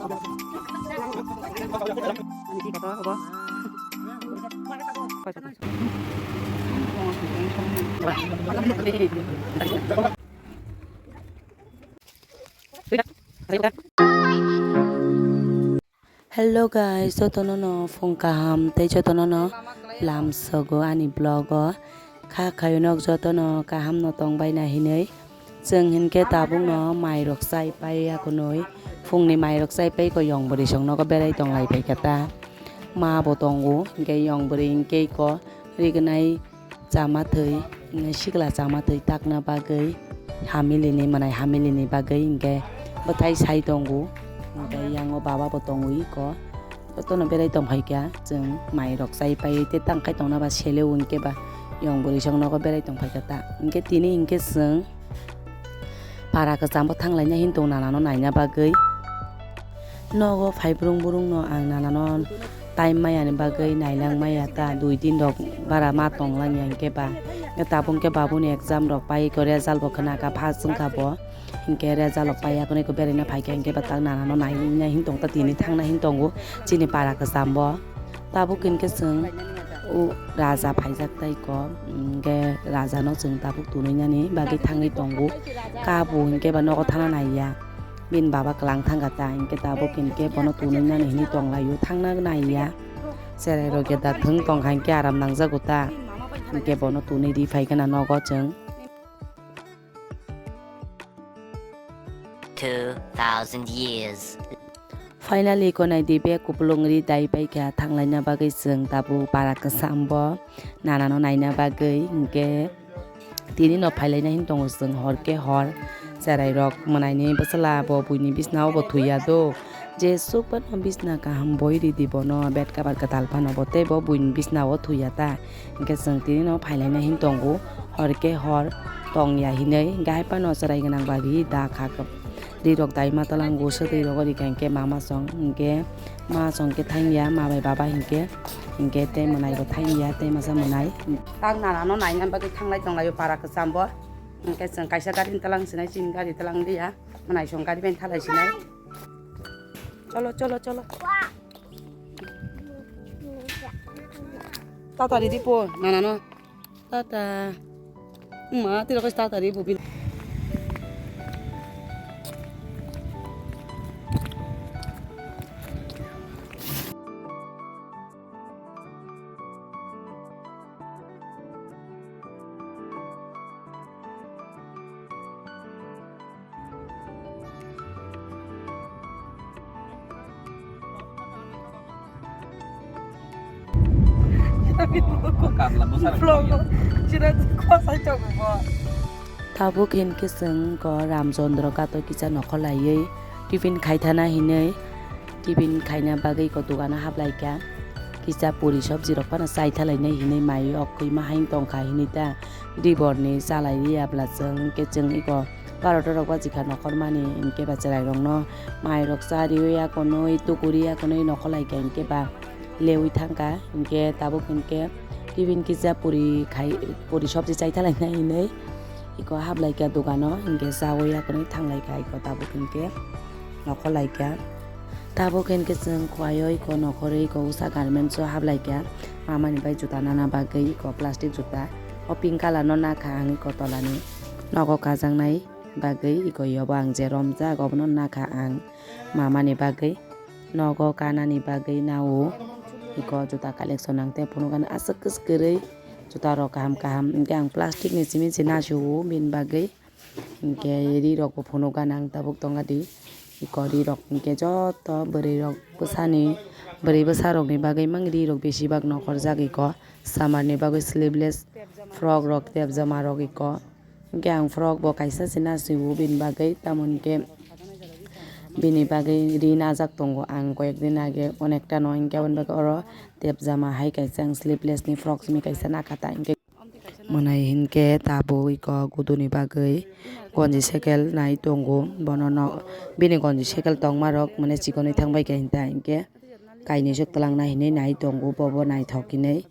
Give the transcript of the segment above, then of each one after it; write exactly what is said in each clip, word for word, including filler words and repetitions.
Hello guys, jotono no phung kaham tei jotono no lamsogo ani vlog o. Kha khayo nok jotono kaham no tongbai na hinui. Chwng hinkhe tabuk no mairok chai pai ya kunui. Phungni mairok chai pai ko yong bwrwi song nogo berai tong lai pai khe ta. Ma bo tongo hinkhe yong bwrwi hinkhe ko rignai chama thwi, sikla chama thwi takna bagwi, hamilini mwnai hamilini bagwi hinkhe bwthai sai tongo. Hinkhe yango baba bo tongo iko. Jotono berai tong phaikha chwng mairok chai paiwi tei tang khai tongna ba sele o hinkhe ba yong bwrwi song nogo berai tong phaikha ta. Hinkhe tini hinkhe chwng para kwchambo thanglaina hinwi tong nanano naina bagwi. Nogo phai brung brung no ang nanano time maya ni bagwi nailang maya ta, dui din rok bara ma tong lang ya hinkhe ba. Tabuk hinkhe babuni exam rok pai ko result bo khna kha first wngkha bo. Hinkhe result rok pai ya kunui ko beraina phaikha hinkhe ba tak nanano naina hin tong ta tini thangna hin tongo chini para kwchambo. Tabuk hinkhe chwng o raja phaijak tai ko, hinkhe raja no chwng tabuk tunui nani bagwi thangwi tongo. Kabo hinkhe ba nogo thana naiya. Bini baba kwlang thangkha ta, hinkhe tabuk hinkhe bono tunui nani hinwi tonglaio, thangna naiya. Cherai rok ya da thwng tongkha hinkhe aram nangjago ta, hinkhe bono tunui ri phaikhwna nogo chwng. Two thousand years. Finally, ko nai di bag kupulung ri dai paikha, thanglaina bagwi chwng tabuk para kwchambo nanano naina bagwi, hinkhe tini no phailaina hin tongo chwng hor khe hor. Cherai rok mwnaini bwsla bo buini bisna o bo thuya do. Jesuk phano bisna kaham boi ridi bono, bed cover kwtal phano bo tei bo buini bisna o thuya ta. Hinkhe chwng tini no phailaina hin tongo, hor khe hor tong ya hinwi. Hinkhe hai phano cherai gwnang bagwi da kha. Ri rok dai ma talang go se twi rogo ri kha hinkhe mama song hinkhe ma song khe thang ya ma bai baba hinkhe hinkhe tei mwnai bo thang ya tei masa mwnai. Tak nana no naina bagwi thanglai tonglaio para kwcham bo. Hinkhe chwng kaisa gari ni talang sinai chini gari talang liya mwnai song gari bai thalai sinai. Cholo cholo cholo. Tata ridi po nana no. Tata. Ma, tira ko tata ri bubil. Tabuk hinkhe chwng ko Ramchandra gato kisa nokho laiwi tiffin khaithana hinwi tiffin khaina bagwi ko dogano haplaikha. Kisa puri sobji rok phano chaithalainai hinwi mai o kwima haino tongkha hinwi ta. Diborni chalai riyabla chwng hinkhe chwng eko barota rok bachikha nokhormani hinkhe ba chwrairokno mairok cha riwi akonwi tukuri akonwi nokholaikha hinkhe ba lewi thangkha hinkhe tabuk hinkhe tiffin kisa puri khai puri sobji chaithalainai hinwi eko haplaikha dogano hinkhe chawi akonwi thanglaikha eko tabuk hinkhe nokholaikha. Tabuk hinkhe chwng khwlaiwi eko nokhorwi eko usa garments o haplaikha mamani bai juta nana bagwi eko plastic juta o pink colour no nakha ang eko tolani nogo kajaknai bagwi eko yobo ang je romjak obono nakha ang mamani bagwi nogo kanani bagwi nao eko juta collection ang tei phunukani aswk kwrwi juta rok kaham kaham hinkhe ang plastic ni simi se nasiwo bini bagwi. Hinkhe ri rok bo phunukgana ang tabuk tongkha di. Eko ri rok hinkhe joto bwrwi rok bwsani bwrwi bwsa rokni bagwi mang ri rok besi bak nokhorjak eko summer ni bagwi sleeveless frock rok tepjama rok eko. Hinkhe ang frock bo kaisa se nasiwo bini bagwi tamo hinkhe bini bagwi ri najak tongo ang koyek din age onekta no hinkhe aboni bagwi oro tepjama hai kaisa ang sleeveless ni frock simi kaisa nakha ta hinkhe. Mwnai hinkhe tabuk eko guduni bagwi gonji sekel nai tongo bono no bini gonji sekel tongma rok mane chikonwi thangbai kha hinta hinkhe kainwi swk twlangna hinwi nai tongo bobo naithok hinwi.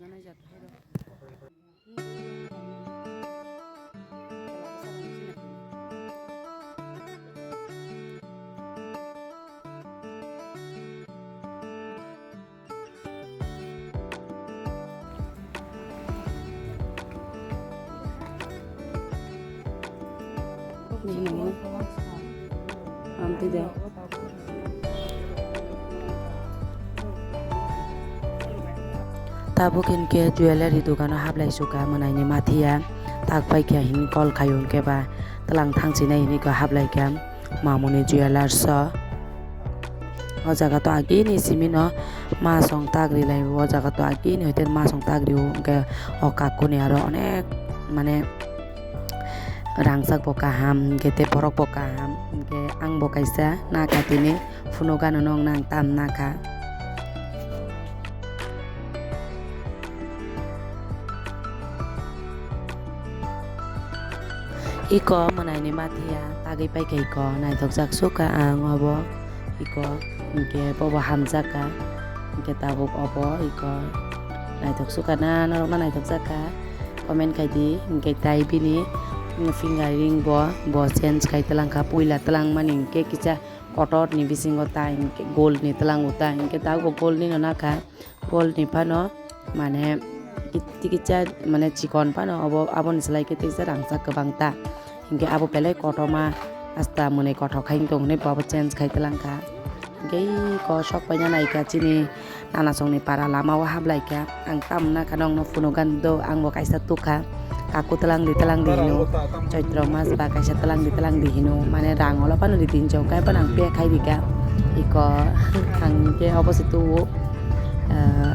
Tabuk hinkhe jewellery dogano hablai suka mwnaini mathiya, tak paikha hini call khaio hinkhe ba twlang thangsinai hinwi khe hablai kha. Mamoni Jewellers o. O jaga to agini simi no masong tagri lai o, o jaga to agini hoite masong tagri o, hwnkhe o kakuni aro onek mane rangchak bo kaham, hwnkhe tei borok bo kaham, hwnkhe ang bo kaisa nakha tini phunukgano nokna ang tam nakha. Iko mwnaini mathiya tagwi paikha iko, naithokjak sukha ang obo iko, hinkhe bobo hamjakha, hinkhe tabuk obo iko naithok sukha na norokno naithokjakha comment khaidi, hinkhe tai bini finger ring bo, bo change khai twlangkha, puila twlangmani hinkhe kisa kotorni bisingo ta hinkhe gold ni twlango ta hinkhe tabuk bo gold ni no nakha. Gold ni phano mane kit-, tikisa mane chikon phano obo, aboni slai khe tikisa rangchak kwbang ta. Hinkhe abo belai kotorma hasta mwnwi kothok khai tong hinwi bo abo change khai twlang kha. Hinkhe iko sok paina nai kha chini nanasongni para lama o hablai kha. Ang tamna kha nokno phunukgani do, ang bo kaisa tuk kha. Kaku twlang di, twlang di hino. Choitro mas ba kaisa twlang di, twlang di hino. Mane rang olo phano di tin chong kai phano ang pay khai di kha. Iko ang hinkhe obo se tuo. Ah,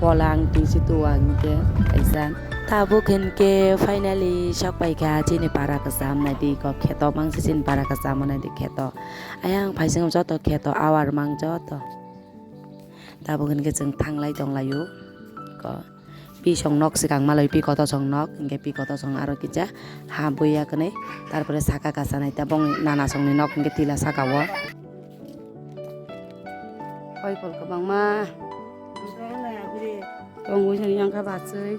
pola ang twi se tuo ang hinkhe kaisa. Tabuk hinkhe finally sok pai kha chini para kwcham nai di iko kheto mang se chini para kwcham nai di kheto. Ayang phaising joto kheto awar mang joto. Tabuk hinkhe chwng thanglai tonglaio. Ko, pisong nok swkang malai pi koto song nok, hinkhe pi koto song aro kisa ha buya kwnwi, tarpore saka kasanai tabong nana songni nok hinkhe tila saka o. Koi kol kwbangma. Tongwi sani yang kha bachwi,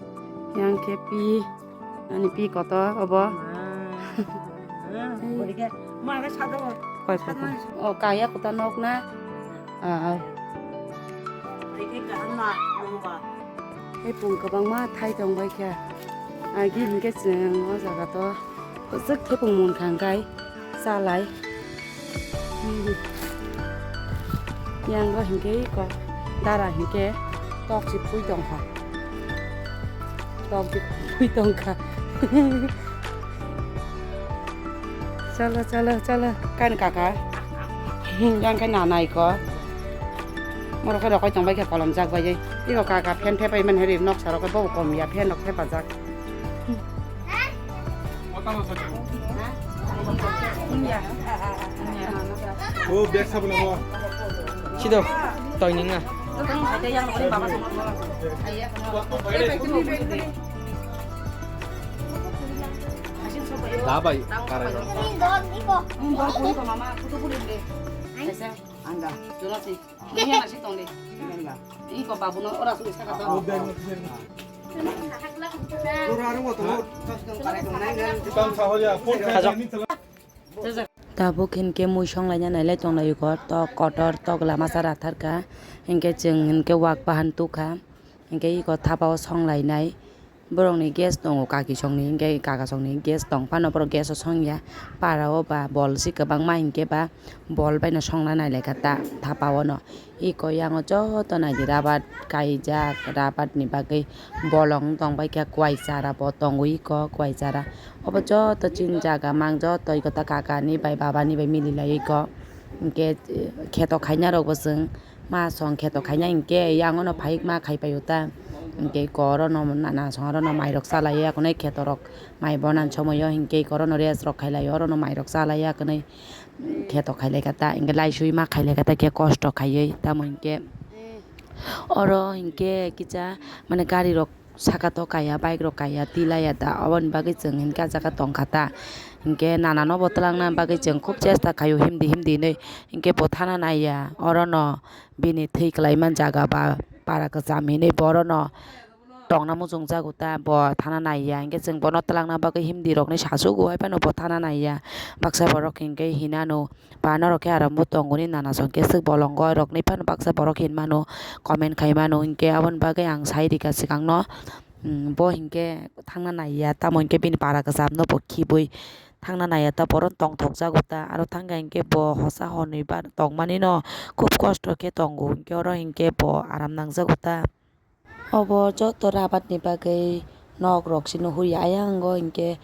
yang khe pi. Ani pi kotor obo. Ma. Koi kotor. O kaya kotor nok na. Ah, ah. Tei pung kwbangma thai tong bai kha. Agi hinkhe chwng o jaga to kwchwk thepung mun kha hwnkhe chalai. Yang o hinkhe iko dara hinkhe tok si phui tongkha. Tok si phui tongkha. Chalo, chalo, chalo. Kan kaka. Yang khe nana iko. Moro khe rokoi tongbai khe kolom jak bai. Iko kaka fan thepai man heri nok sarok khe bobo kom ya fan rok thepajak. O bag sabo nabo. Sido, toy nini na. Da bai, karai. Anda, jola si. Ini yang nasi tong deh. Iko babu no ora sudah kata. Tabuk hinkhe mui songlaina nailai tonglaio, tok kotor, tok lama cha rathar kha. Hinkhe chwng hinkhe wak bahan tukha. Hinkhe iko thapa o songlainai. Borokni gas tongo, kaki songni hinkhe kaka songni gas tong phano borok gas o songya. Para o ba bol si kwbangma hinkhe ba bol bai no songna nailaikha ta thapa o no. Iko yango joto naidi rabar kaijak, rabar ni bagwi bolong tong bai kha, kuai chara bo tongo iko, kuai chara. Obo joto chini jaga mang joto iko ta kaka ni bai baba ni bai mili lai iko. Hinkhe kheto khaina rok bo chwng ma song kheto khaina hinkhe yango no phai ma khai pai o ta. Hinkhe iko oro no na, na song oro no mai rok cha lai ya, kunui kheto rok mai bonan somoi o hinkhe iko oro no rest rok khai lai o, oro no mai rok cha lai ya, kunui. Kheto khailai kha ta, hinkhe laisui ma khailai kha ta, khe kosto khaiwi tamo hinkhe oro hinkhe kisa mane gari rok saka to kaya, bike rok kaya, tilaiya ta, oboni bagwi chwng hinkhe ah jaga tongkha ta. Hinkhe nana no bo twlangna bagwi chwng khub chesta khaio himdi himdi hinwi, hinkhe bo thana naiya, orono bini thwi kwlaiman jaga ba para kwcham hinwi bo orono tongna muchungjago ta, bo thana naiya, hinkhe chwng bono twlangna bagwi himdi rokni sachugo, hai phano bo thana naiya. Baksa borok hinkhe hinano, ba norok khe aro bo tongoni nana song khe swk bolongo, rokni phano baksa borok hinmano, comment khaimano, hinkhe aboni bagwi ang sai rikha swkangno, um, bo hinkhe thangna naiya, tamo hinkhe bini para kwchamno bo khibwi thangna naiya ta, boron tongthok jago ta, aro thangkha hinkhe bo hosa hornwi ba tongmani no khub kosto khe tongo, hinkhe oro hinkhe bo aram nangjago ta. Obo joto rabat ni bagwi nok rok se nuhuri, ayang o hinkhe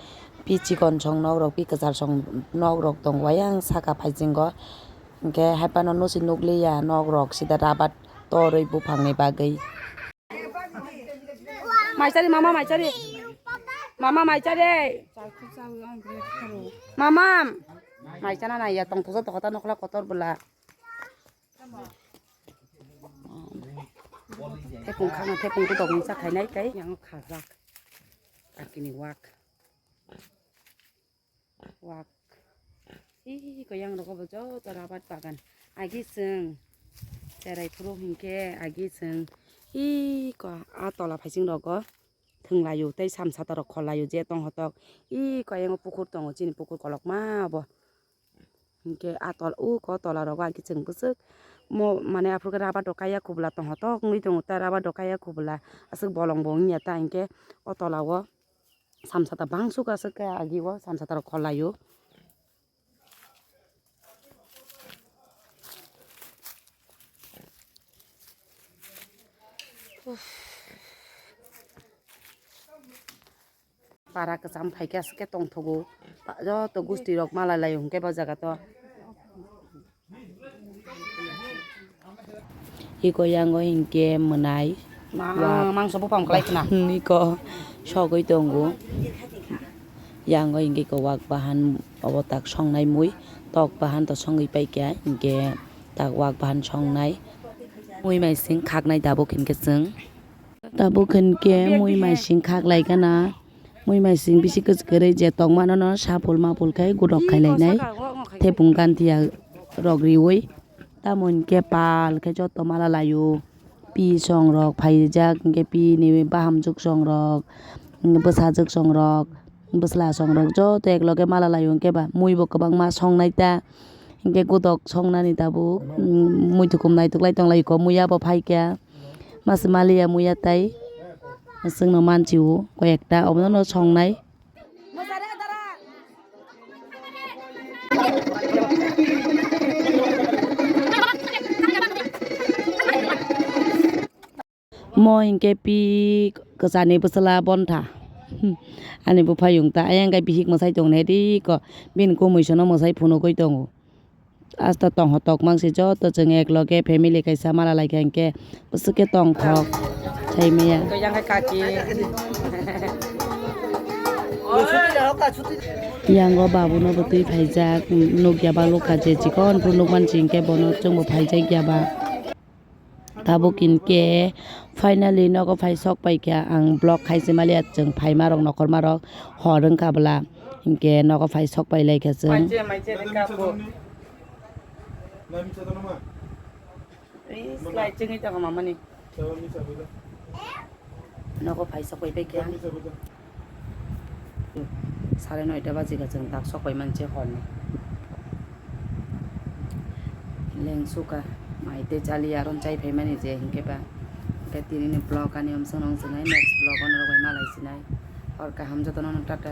pi chikon song nok rok, pi kwchar song nok rok tongo, ayang saka phaisingo hinkhe hai phano nusi nukliya nok rok sida rabat torwi buphang ni bagwi. Maichari, mama, maichari. Mama, maichari. Mama. Maichana naiya tongthokjak tongkha ta nokla kotor bwla. Thepung khana, thepung kudok mungsa khainai tei yang khajak. Kakini wak. Wak. Ih, ko yang rogo bo joto rabat bagan. Agi chwng cherai phuru hinkhe agi chwng. Ih, ko a tola phaising rogo thwnglaio tei samsata rok khorlaio je tong hotok. Ih, ko yang pukur tongo, chini pukur kolokma bo. Hinkhe a tol-, o ko tola rogo agi chwng bwswk mo, mane aphuru khe rabat rok kaiya kubla tong hotok wngwi tongo, ta rabat rok kaiya kubla aswk bolong bo wngya ta hinkhe o tola o. Samsata bangsuka aswk khe agi o samsata rok khorlaio. Para kwcham phaikhe aswk khe tongthogo. Joto gusti rok malalaio hinkhe bo jaga to. Iko yango hinkhe mwnai. Ma-, wak mangso buphang kwlai khna. Iko sogwi tongo. Yango hinkhe iko wak bahan obo tak songnai mui. Tok bahan to songwi paikha hinkhe tak wak bahan songnai. Mui maising khaknai tabuk hinkhe chwng. Tabuk hinkhe mui maising khaklai gana. Mui maising bisi kwchwk kwrwi je tongmano no sapul mapul khai gudok khailainai. Thepung ganthia rok riwi. Tamo hinkhe pal khe joto malalaio. Pi song rok phaijak hinkhe pi ni bahamjwk song rok, bwsajwk song rok, bwsla song rok joto ekloge malalaio hinkhe ba mui bo kwbangma songnai ta. Hinkhe gudok songnani tabuk, mm, muitu kum naituk lai tonglaiko, muiya bo phaikha. Masa maliya muiya tai. Chwngno manchio koi ekta, obono no songnai. Mo hinkhe pi kwchani bwsla bontha. Ani buphayung ta ayang khe bihik mwsai tong nai ri ko. Bini kumui sono mwsai phunugwi tongo. Asta tongho tokmang se joto chwng ekloge family kaisa mala laikha hinkhe bwswk khe tongthok sai maya. Yang khe kaki. Yango babuno bo twi phaijak nukya ba lukha je chikon phuru nukman chingkhe bono chwngbo phaijakya ba. Tabuk hinkhe finally nogo phai sok paikha ang vlog khaisi maliya chwng phaima rok nokhorma rok hor wngkha bwla hinkhe nogo phai sok pai laikha chwng. Nogo phai sok pai paikha. Sare noita bajikha chwng tak sok pai manse horni. Lengsuka mai tei chali aron chai phaimani je hinkhe ba. Hinkhe tinini vlog ani omsong nong sinai next vlog ono rok bai malai sinai. Hor kaham jotono no tata.